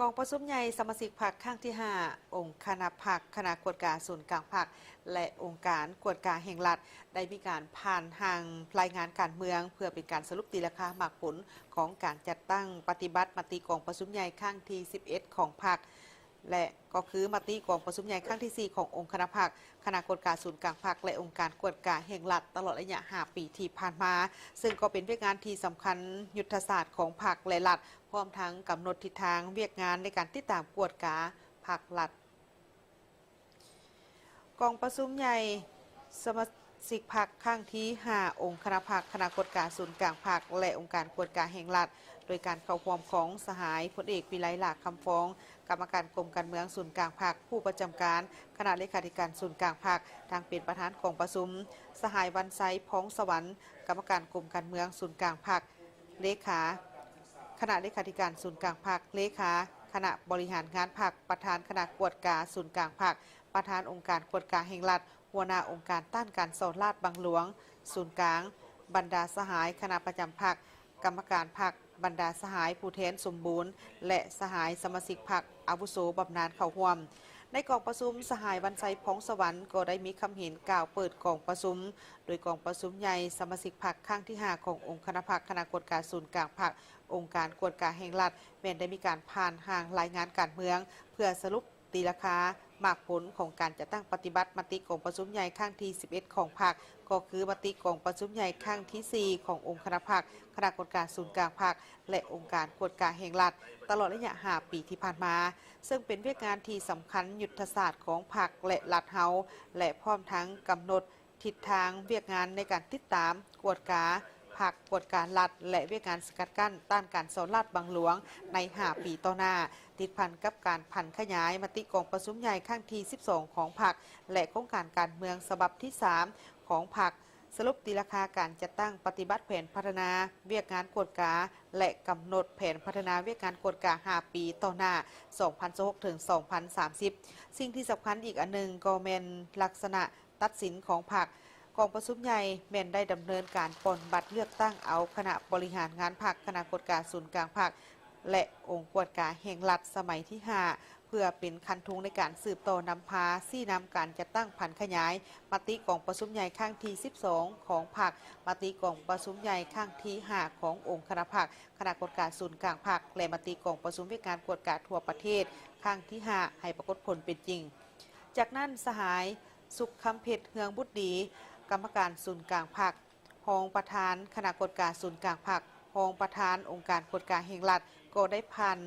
ກອງປະຊຸມໃຫຍ່ສະມາຊິກພັກຄັ້ງທີຫ້າ ອົງຄະນະພັກ, ຄະນະກວດກາສູນກາງພັກ ແລະ ອົງການກວດກາແຫ່ງລັດ ໄດ້ມີການຜ່ານຮ່າງລາຍງານການເມືອງ ເພື່ອເປັນການສະຫຼຸບຕີລາຄາໝາກຜົນຂອງການຈັດຕັ້ງປະຕິບັດມະຕິກອງປະຊຸມໃຫຍ່ຄັ້ງທີສິບເອັດຂອງພັກ ແລະ ກໍຄືມະຕິກອງປະຊຸມໃຫຍ່ຄັ້ງທີສີ່ຂອງອົງຄະນະພັກ, ຄະນະກວດກາສູນກາງພັກ ແລະ ອົງການກວດກາແຫ່ງລັດ ຕະຫຼອດໄລຍະຫ້າປີທີ່ຜ່ານມາ, ເຊິ່ງກໍເປັນວຽກງານທີ່ສຳຄັນຍຸດທະສາດຂອງພັກ ແລະ ລັດ, ພ້ອມທັງກຳນົດທິດທາງວຽກງານໃນການຕິດຕາມກວດກາພັກລັດ. ກອງປະຊຸມໃຫຍ່ສະມາຊິກພັກຄັ້ງທີຫ້າ ອົງຄະນະພັກ, ຄະນະກວດກາສູນກາງພັກ ແລະ ອົງການກວດກາແຫ່ງລັດ, ໂດຍການເຂົ້າຮ່ວມຂອງສະຫາຍພົນເອກ ວິໄລ ຫຼ້າຄຳຟອງ, ກຳມະການກົມການເມືອງສູນກາງພັກ, ຜູ້ປະຈຳການຄະນະເລຂາທິການສູນກາງພັກ, ທັງເປັນປະທານກອງປະຊຸມ, ສະຫາຍ ວັນໄຊ ພອງສະຫວັນ, ກຳມະການກົມການເມືອງສູນກາງພັກ, ເລຂາຄະນະເລຂາທິການສູນກາງພັກ, ເລຂາຄະນະບໍລິຫານງານພັກ, ປະທານຄະນະກວດກາສູນກາງພັກ, ປະທານອົງການກວດກາແຫ່ງລັດ, ຫົວໜ້າອົງການຕ້ານການສໍ້ລາດບັງຫຼວງສູນກາງ, ບັນດາສະຫາຍຄະນະປະຈຳພັກ, ກຳມະການພັກ, ບັນດາສະຫາຍຜູ້ແທນສົມບູນ ແລະ ສະຫາຍສະມາຊິກພັກອາວຸໂສບຳນານເຂົ້າຮ່ວມ. ໃນກອງປະຊຸມ, ສະຫາຍ ວັນໄຊ ພອງສະຫວັນ ກໍໄດ້ມີຄຳເຫັນກ່າວເປີດກອງປະຊຸມ, ໂດຍກອງປະຊຸມໃຫຍ່ສະມາຊິກພັກຄັ້ງທີຫ້າຂອງອົງຄະນະພັກ, ຄະນະກວດກາສູນກາງພັກ, ອົງການກວດກາແຫ່ງລັດ ແມ່ນໄດ້ມີການຜ່ານຮ່າງລາຍງານການເມືອງ ເພື່ອສະຫຼຸບ ຕີລາຄາໝາກຜົນຂອງການຈັດຕັ້ງປະຕິບັດມະຕິກອງປະຊຸມໃຫຍ່ຄັ້ງທີສິບເອັດຂອງພັກ, ກໍຄືມະຕິກອງປະຊຸມໃຫຍ່ຄັ້ງທີສີ່ຂອງອົງຄະນະພັກ, ຄະນະກວດກາສູນກາງພັກ ແລະ ອົງການກວດກາແຫ່ງລັດ ຕະຫຼອດໄລຍະຫ້າປີທີ່ຜ່ານມາ, ເຊິ່ງເປັນວຽກງານທີ່ສຳຄັນຍຸດທະສາດຂອງພັກ ແລະ ລັດເຮົາ ແລະ ພ້ອມທັງກຳນົດ ທິດທາງວຽກງານໃນການຕິດຕາມ, ກວດກາພັກ, ກວດກາລັດ ແລະ ວຽກງານສະກັດກັ້ນຕ້ານການສໍ້ລາດບັງຫຼວງໃນຫ້າປີຕໍ່ໜ້າ, ຕິດພັນກັບການຜັນຂະຫຍາຍມະຕິກອງປະຊຸມໃຫຍ່ຄັ້ງທີສິບສອງຂອງພັກ ແລະ ໂຄງການການເມືອງສະບັບທີສາມຂອງພັກ, ສະຫຼຸບຕີລາຄາການຈັດຕັ້ງປະຕິບັດແຜນພັດທະນາວຽກງານກວດກາ ແລະ ກຳນົດແຜນພັດທະນາວຽກງານກວດກາຫ້າປີຕໍ່ໜ້າ ສອງພັນຊາວຫົກ ເຖິງ ສອງພັນສາມສິບ. ສິ່ງທີ່ສຳຄັນອີກອັນໜຶ່ງກໍແມ່ນລັກສະນະ ຕັດສິນຂອງພັກ. ກອງປະຊຸມໃຫຍ່ແມ່ນໄດ້ດຳເນີນການປ່ອນບັດເລືອກຕັ້ງເອົາຄະນະບໍລິຫານງານພັກ, ຄະນະກວດກາສູນກາງພັກ ແລະ ອົງກວດກາແຫ່ງລັດສະໄໝທີຫ້າ ເພື່ອເປັນຄັນທຸງໃນການສືບຕໍ່ນຳພາຊີ້ນຳການຈັດຕັ້ງຜັນຂະຫຍາຍມະຕິກອງປະຊຸມໃຫຍ່ຄັ້ງທີສິບສອງຂອງພັກ, ມະຕິກອງປະຊຸມໃຫຍ່ຄັ້ງທີຫ້າຂອງອົງຄະນະພັກ, ຄະນະກວດກາສູນກາງພັກ ແລະ ມະຕິກອງປະຊຸມວຽກງານກວດກາທົ່ວປະເທດຄັ້ງທີຫ້າ ໃຫ້ປາກົດຜົນເປັນຈິງ. ຈາກນັ້ນ, ສະຫາຍ ສຸກຄຳເພັດ ເຮືອງບຸດດີ, ກຳມະການສູນກາງພັກ, ຮອງປະທານຄະນະກວດກາສູນກາງພັກ, ຮອງປະທານອົງການກວດກາແຫ່ງລັດ ກໍໄດ້ຜ່ານ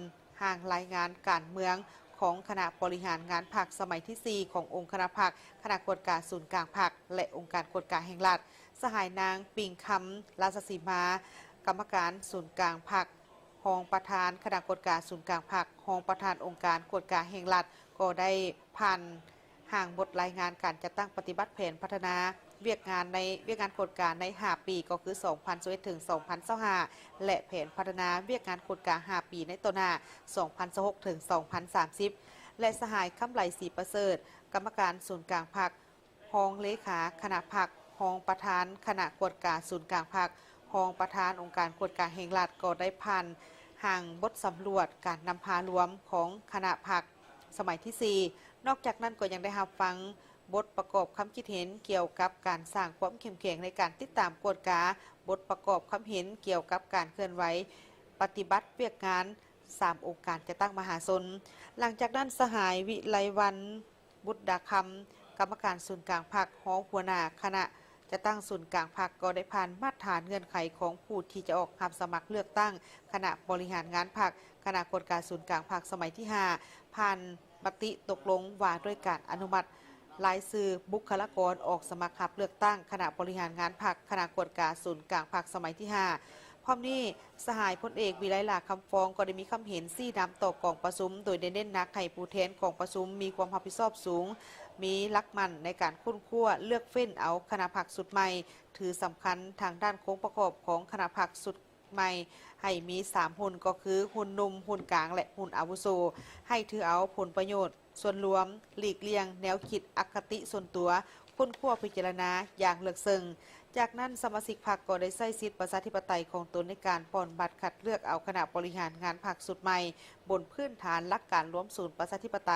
ຮ່າງລາຍງານການເມືອງຂອງຄະນະບໍລິຫານງານພັກສະໄໝທີສີ່ຂອງອົງຄະນະພັກ, ຄະນະກວດກາສູນກາງພັກ ແລະ ອົງການກວດກາແຫ່ງລັດ. ສະຫາຍນາງ ປິງຄຳ ລາຊະສີມາ, ກຳມະການສູນກາງພັກ, ຮອງປະທານຄະນະກວດກາສູນກາງພັກ, ຮອງປະທານອົງການກວດກາແຫ່ງລັດ ກໍໄດ້ຜ່ານຮ່າງບົດລາຍງານການຈັດຕັ້ງປະຕິບັດແຜນພັດທະນາວຽກງານໃນ ວຽກງານກວດກາໃນຫ້າປີ ກໍຄື ສອງພັນຊາວເອັດ ເຖິງ ສອງພັນຊາວຫ້າ ແລະ ແຜນພັດທະນາວຽກງານກວດກາຫ້າປີໃນຕໍ່ໜ້າ ສອງພັນຊາວຫົກ ເຖິງ ສອງພັນສາມສິບ ແລະ ສະຫາຍ ຄຳໄຫຼ ສີປະເສີດ, ກຳມະການສູນກາງພັກ, ຮອງເລຂາຄະນະພັກ, ຮອງປະທານຄະນະກວດກາສູນກາງພັກ, ຮອງປະທານອົງການກວດກາແຫ່ງລັດ ກໍໄດ້ຜ່ານຮ່າງບົດສຳຫຼວດການນຳພາລວມຂອງຄະນະພັກສະໄໝທີສີ່. ນອກຈາກນັ້ນກໍຍັງໄດ້ຮັບຟັງບົດປະກອບຄຳຄິດເຫັນກ່ຽວກັບການສ້າງຄວາມເຂັ້ມແຂງໃນການຕິດຕາມກວດກາ, ບົດປະກອບຄຳເຫັນກ່ຽວກັບການເຄື່ອນໄຫວປະຕິບັດວຽກງານສາມອົງການຈັດຕັ້ງມະຫາຊົນ. ຫຼັງຈາກນັ້ນ, ສະຫາຍ ວິໄລວັນ ບຸດດາຄຳ, ກຳມະການສູນກາງພັກ, ຮອງຫົວໜ້າຄະນະຈັດຕັ້ງສູນກາງພັກ ກໍໄດ້ຜ່ານມາດຖານເງື່ອນໄຂຂອງຜູ້ທີ່ຈະອອກຮັບສະໝັກເລືອກຕັ້ງຄະນະບໍລິຫານງານພັກ, ຄະນະກວດກາສູນກາງພັກສະໄໝທີຫ້າ ຜ່ານມະຕິຕົກລົງວ່າດ້ວຍການອະນຸມັດລາຍຊື່ບຸກຄະລາກອນອອກສະໝັກຮັບເລືອກຕັ້ງຄະນະບໍລິຫານງານພັກ, ຄະນະກວດກາສູນກາງພັກສະໄໝທີຫ້າ. ພ້ອມນີ້, ສະຫາຍພົນເອກ ວິໄລ ຫຼ້າຄຳຟອງ ກໍໄດ້ມີຄຳເຫັນຊີ້ນຳຕໍ່ກອງປະຊຸມ, ໂດຍໄດ້ເນັ້ນໜັກໃຫ້ຜູ້ແທນກອງປະຊຸມມີຄວາມຮັບຜິດຊອບສູງ, ມີຫຼັກໝັ້ນໃນການຄົ້ນຄວ້າເລືອກເຟ້ນເອົາຄະນະພັກຊຸດໃໝ່, ຖືສຳຄັນທາງດ້ານໂຄງປະກອບຂອງຄະນະພັກຊຸດໃໝ່ ໃຫ້ມີສາມຮຸ່ນ ກໍຄື ຮຸ່ນໜຸ່ມ, ຮຸ່ນກາງ ແລະ ຮຸ່ນອາວຸໂສ, ໃຫ້ຖືເອົາຜົນປະໂຫຍດ ສ່ວນລວມ, ຫຼີກລ່ຽງແນວຄິດອະຄະຕິສ່ວນຕົວ, ຄົ້ນຄວ້າພິຈາລະນາຢ່າງເລິກເຊິ່ງ, ຈາກນັ້ນ ສະມາຊິກພັກກໍໄດ້ໃຊ້ສິດປະຊາທິປະໄຕຂອງຕົນໃນການປ່ອນບັດຄັດເລືອກເອົາຄະນະບໍລິຫານງານພັກຊຸດໃໝ່ ບົນພື້ນຖານຫຼັກການລວມສູນປະຊາທິປະໄຕ,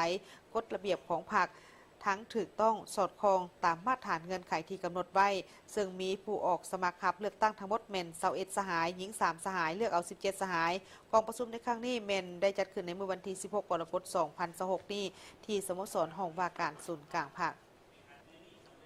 ກົດລະບຽບຂອງພັກ ທັງຖືກຕ້ອງສອດຄ່ອງຕາມມາດຖານເງື່ອນໄຂທີ່ກຳນົດໄວ້, ເຊິ່ງມີຜູ້ອອກສະໝັກຮັບເລືອກຕັ້ງທັງໝົດແມ່ນຊາວເອັດສະຫາຍ, ຍິງສາມສະຫາຍ, ເລືອກເອົາສິບເຈັດສະຫາຍ. ກອງປະຊຸມໃນຄັ້ງນີ້ແມ່ນໄດ້ຈັດຂຶ້ນໃນມື້ວັນທີສິບຫົກ ກໍລະກົດ ສອງພັນຊາວຫົກນີ້ ທີ່ສະໂມສອນຫ້ອງວ່າການສູນກາງພັກ.